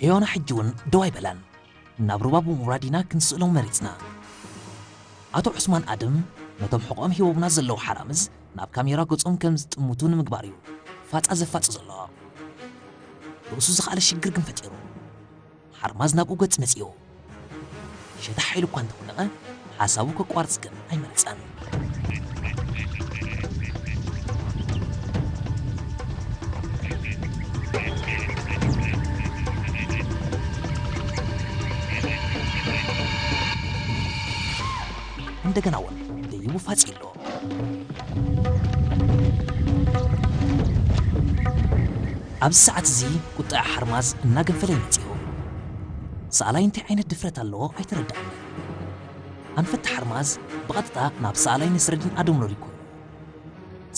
ሄዋና ሕጂ እውን ደው ኣይበላን። ናብ ሩባ ብምውራድ ኢና ክንስእሎም መሪጽና። ኣቶ ዑስማን ኣድም ነቶም ሕቖኦም ሂቦምና ዘለዉ ሓራምዝ ናብ ካሜራ ገጾም ከም ዝጥምቱ ንምግባር እዩ ፋጻ ዘፋጽ ዘሎ። ርእሱ ዝኸኣለ ሽግር ግን ፈጢሩ። ሓርማዝ ናብኡ ገጽ መጺኡ። ሸታ ሓይሉ እኳ እንተወደቐ፣ ሓሳቡ ከቋርጽ ግን ኣይመረጸን። እንደገና እውን ደይቡ ፋጺ ኣሎ። ኣብዚ ሰዓት እዚ ቁጥዐ ሓርማዝ እናገንፈለ እዩ መጺኡ። ሰኣላይ እንታይ ዓይነት ድፍረት ኣለዎ ኣይተረድኣንን። ኣንፈት ሓርማዝ ብቐጥታ ናብ ሰኣላይ ነስረዲን ኣደም ሎሊ ኮይኑ።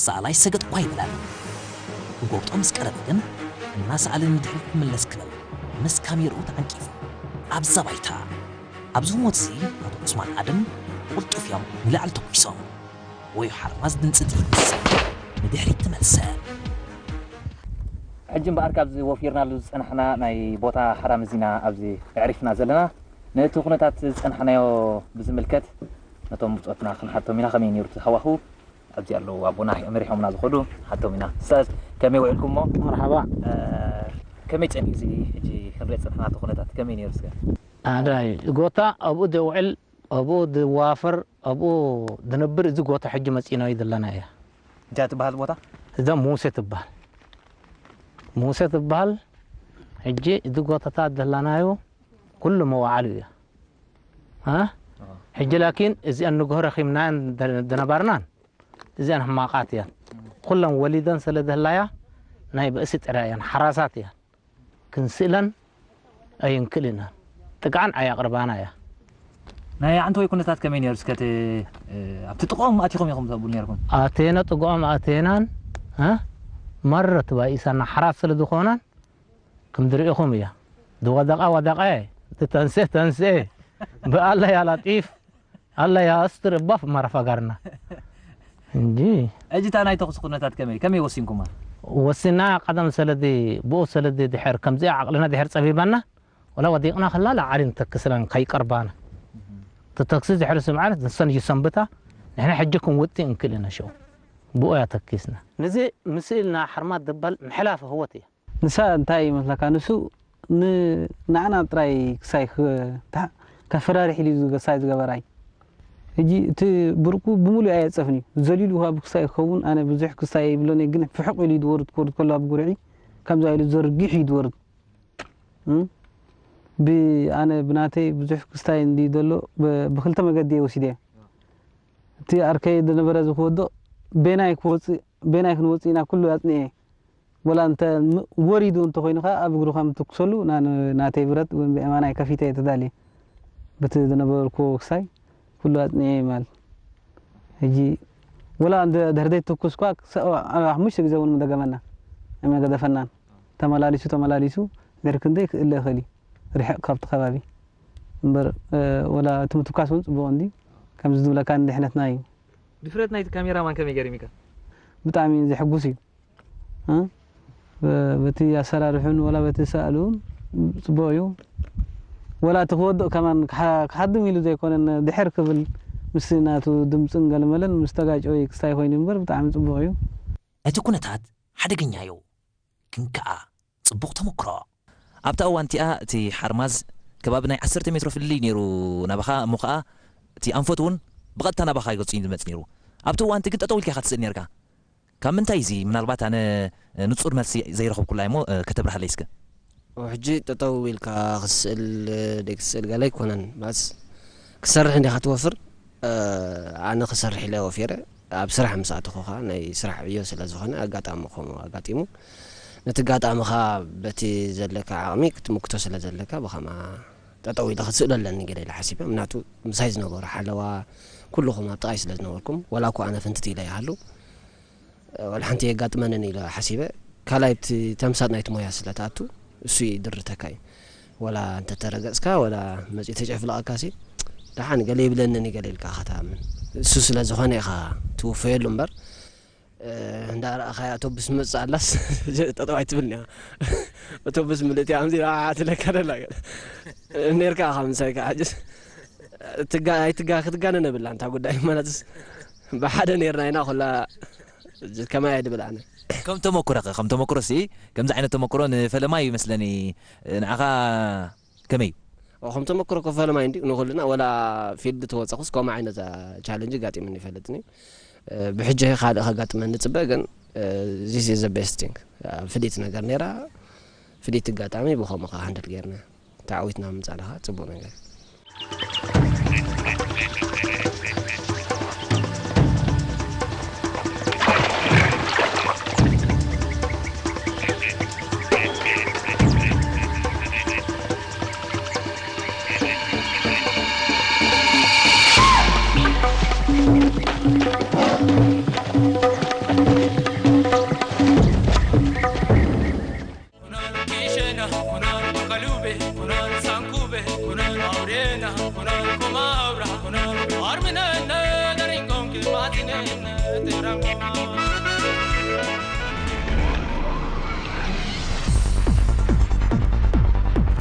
ሰኣላይ ሰገጥ እኳ ኣይበላን። ክጎብጦ ምስ ቀረበ ግን እናሰኣለ ንድሕሪት ክምለስ ክብል ምስ ካሜርኡ ተዓንቂፉ ኣብዛ ባይታ። ኣብዚ ህሞት እዚ ኣቶ ዑስማን ኣደም ብቕልጡፍ እዮም ንላዕሊ ተኩሶም። ወይ ሓርማዝ ድምፂ ጥይት ምስ ንድሕሪት ተመልሰ። ሕጂ እምበኣር ካብዚ ወፊርናሉ ዝጸናሕና ናይ ቦታ ሓራምዝ ኢና ኣብዚ ኣዕሪፍና ዘለና። ነቲ ኩነታት ዝጸናሕናዮ ብዝምልከት ነቶም ብጾትና ክንሓቶም ኢና። ከመይ ነይሩ እቲ ሃዋህው? ኣብዚ ኣለዉ ኣቦና መሪሖምና ዝኸዱ ሓቶም ኢና። ኡስታዝ፣ ከመይ ውዒልኩሞ? መርሓባ። እ፣ ከመይ ጸኒሑ እዚ ሕጂ ክንሪኦ ዝጸናሕና እቲ ኩነታት ከመይ ነይሩ እስከ? ኣዳይ፣ ጎታ ኣብኡ ደውዕል ኣብኡ ዝዋፈር፣ ኣብኡ ዝነብር እዚ ጎታ ሕጂ መጺእናዮ ዘለና እያ። እንታይ ትበሃል ቦታ? እዛ ሙሴ ትበሃል። ሙሴ ትበሃል። ሕጂ እዚ ጎታታት ዘለናዮ ኩሉ መዋዕሉ እያ። እ? ኣዎ። ሕጂ ላኪን እዚኣን ንግሆ ረኺብናየን ደ-፣ ዝነበርናን እዚኣን ሕማቓት እየን። ኩለን ወሊደን ስለ ዝህላያ ናይ ብእሲ ጥራይ እየን፣ ሓራሳት እየን። ክንስእለን ኣይንክእልን ኢና። ጥቃዕን ኣየቕርባና እያ። ናይ ኣንተ ወይ ኩነታት ከመይ ነይሩ? እስከ እቲ፣ እ፣ ኣብቲ ጥቕኦም ኣቲኹም ኢኹም ተብሉ ነይርኩም? ኣቴና ጥቕኦም ኣቴናን፣ እ? መረ ተባኢሳና ሓራት ስለ ዝኾናን፣ ከም ዝርእኹም እያ። ዝወደቐ ወደቐ፣ ዝተንስኤ ተንስኤ። ብኣላ ያላ ጢፍ፣ ኣላ ያስትር እባ ማረፋ ጋርና። እንጂ። ሕጂ እታ ናይ ተኹሲ ኩነታት ከመይ፣ ከመይ ወሲንኩማ? ወሲና ቀደም ሰለዲ፣ ብኡ ሰለዲ ድሕር ከምዚኣ ዓቕልና ድሕር ጸቢባና፣ ወላ ወዲቕና ከላ ላዓሊ ንተክስለን ከይቀርባና። እቲ ተክሲ ድሕሪ ስምዓት ንሰን ይሰንብታ፣ ንሕና ሕጂ ክንውጥእ እንክእል ኢና ሽዑ። ብኡ እያ ተኪስና። ነዚ ምስ ኢልና ሓርማት ዝበሃል ምሕላፍ ህይወት እያ። ንሳ እንታይ ይመስለካ? ንሱ ን-፣ ንዓና ጥራይ ክሳይ ክ-፣ ታ-፣ ከፈራርሕ ኢሉ እዩ ዝገ-፣ ክሳይ ዝገበራይ። ሕጂ እቲ ብርቁ ብምሉእ ኣየጸፍን እዩ። ዘሊሉ ካብ ክሳይ ክኸውን ኣነ ብዙሕ ክሳይ ይብሎን እየ፣ ግን ፍሕቕ ኢሉ እዩ ዝወርድ፣ ክወርድ ከሎ ኣብ ጉርዒ ከምዛ ኢሉ ዘርጊሑ እዩ ዝወርድ። እም? ብ-፣ ኣነ ብናተይ ብዙሕ ክስታይ እንዲ ዘሎ ብ-፣ ብክልተ መገዲ እየ ወሲደዮ። እቲ ኣርከይ ዝነበረ እዚ ክወድቕ ቤናይ ክወፅእ፣ ቤናይ ክንወፅእ ኢና ኩሉ ኣፅኒኤ። ወላ እንተ ም-፣ ወሪዱ እንተኾይኑ ኸዓ ኣብ እግሩ ከም ትኩሰሉ ና-፣ ን-፣ ናተይ ብረት እውን ብየማናይ ከፊተ እየ ተዳልየ። በቲ ዝነበርኩዎ ክሳይ ኩሉ ኣፅኒኤ ማለት። ሕጂ ወላ እንተ ድሕሪ ዘይትኩስ እኳ ክሳ-፣ ኣብ ሓሙሽተ ግዜ እውን ምደገመና። ኣይመገደፈናን። ተመላሊሱ፣ ተመላሊሱ ድሕሪ ክንደይ ክእለ ይኽእል እዩ። ርሕቕ ካብቲ ከባቢ። እምበር፣ እ፣ ወላ እቲ ምትኳስ እውን ፅቡቕ እንዲ። ከምዚ ዝብለካ ንድሕነትና እዩ። ድፍረት ናይቲ ካሜራማን ከመይ ገሪሙካ? ብጣዕሚ ዘሕጉስ እዩ። እ? በ-፣ በቲ ኣሰራርሑን ወላ በቲ ሰኣሉን ጽቡቕ እዩ። ወላ እቲ ክወድቕ ከማን ክሓ-፣ ክሓድም ኢሉ ዘይኮነን ድሕር ክብል ምስ ናቱ ድምጽን ገለመለን ምስ ተጋጨወ ክስታይ ኮይኑ እምበር ብጣዕሚ ጽቡቕ እዩ። እቲ ኩነታት ሓደገኛ እዩ፣ ግን ከኣ ጽቡቕ ተመክሮ። ኣብታ እዋን እቲኣ እቲ ሓርማዝ ከባቢ ናይ ዓሰርተ ሜትሮ ፍልልይ ነይሩ ናባኻ፣ እሞ ኸኣ እቲ ኣንፈት እውን ብቐጥታ ናባኻ ገጹ እዩ ዝመጽእ ነይሩ። ኣብቲ እዋን እቲ ግን ጠጠው ኢልካ ኢኻ ትስእል ነርካ። ካብ ምንታይ እዚ? ምናልባት ኣነ ንጹር መልሲ ዘይረኸብኩላ እሞ፣ እ፣ ከተብርሃለይ እስከ። ሕጂ ጠጠው ኢልካ ክትስእል፣ እ፣ ደይ ክትስእል ገለ ኣይኮነን። ባስ ክሰርሕ እንዲኻ ትወፍር። እ፣ ኣነ ክሰርሕ ኢለ ወፊረ። ኣብ ስራሕ ምስ ኣተኹ ኸዓ ናይ ስራሕ ዕዮ ስለ ዝኾነ ኣጋጣሚ ከምኡ ኣጋጢሙ። ነቲ ኣጋጣሚ ኸዓ በቲ ዘለካ ዓቕሚ ክትምክቶ ስለ ዘለካ ብኸምኣ ጠጠው ኢለ ክትስእሎ ኣለኒ ገለ ኢለ ሓሲበ። ምክንያቱ ምሳይ ዝነበሩ ሓለዋ ኩልኹም ኣብ ጥቓይ ስለ ዝነበርኩም፣ ወላ እኳ ኣነ ፍንትት ኢለ ይሃሉ፣ ዋላ ሓንቲ የጋጥመንን ኢለ ሓሲበ። ካልኣይ፣ እቲ ተምሳጥ ናይቲ ሞያ ስለ ትኣቱ፣ እሱ ይድርተካ እዩ። ወላ እንተ ተረገጽካ፣ ወላ መጺኡ ተጨፍለቐካሲ፣ ደሓን ገለ ይብለንን እዩ ገለ ኢልካ ኢኻ ትኣምን። እሱ ስለ ዝኾነ ኢኻ ትውፈየሉ እምበር፣ እንዳረኣኻያ ኣቶብስ መጽእ ኣላስ ጠጠው ኣይትብል እያ። ኣቶብስ ምልእቲ ኣምዚ ትለካ ደላ። ነርካ ካብ ምሳይካ ሕጅስ ትጋ ኣይትጋ ክትጋነ ነብላ እንታ ጉዳይ ማለትስ ብሓደ ነርና ኢና። ኩላ ከማይ ኣይድብል ኣነ። ከም ተመኩሮ ከ ከም ተመኩሮ ሲ ከምዚ ዓይነት ተመኩሮ ንፈለማ እዩ ይመስለኒ። ንዓኻ ከመይ እዩ? ከም ተመክሮ ከፈለ ማይ እንዲ ንኹልና ወላ ፊልድ ተወፀኹስ ከምኡ ዓይነት ቻለንጅ ጋጢምኒ ይፈልጥኒ። ብሕጂ ካልእ ከጋጥመኒ ንፅበ ግን this is the best thing። ፍሊት ነገር ነራ ፍሊት ኣጋጣሚ ብኸምኡ ከዓ ሃንድል ጌርና ተዓዊትና ምፃና ከዓ ፅቡቅ ነገር።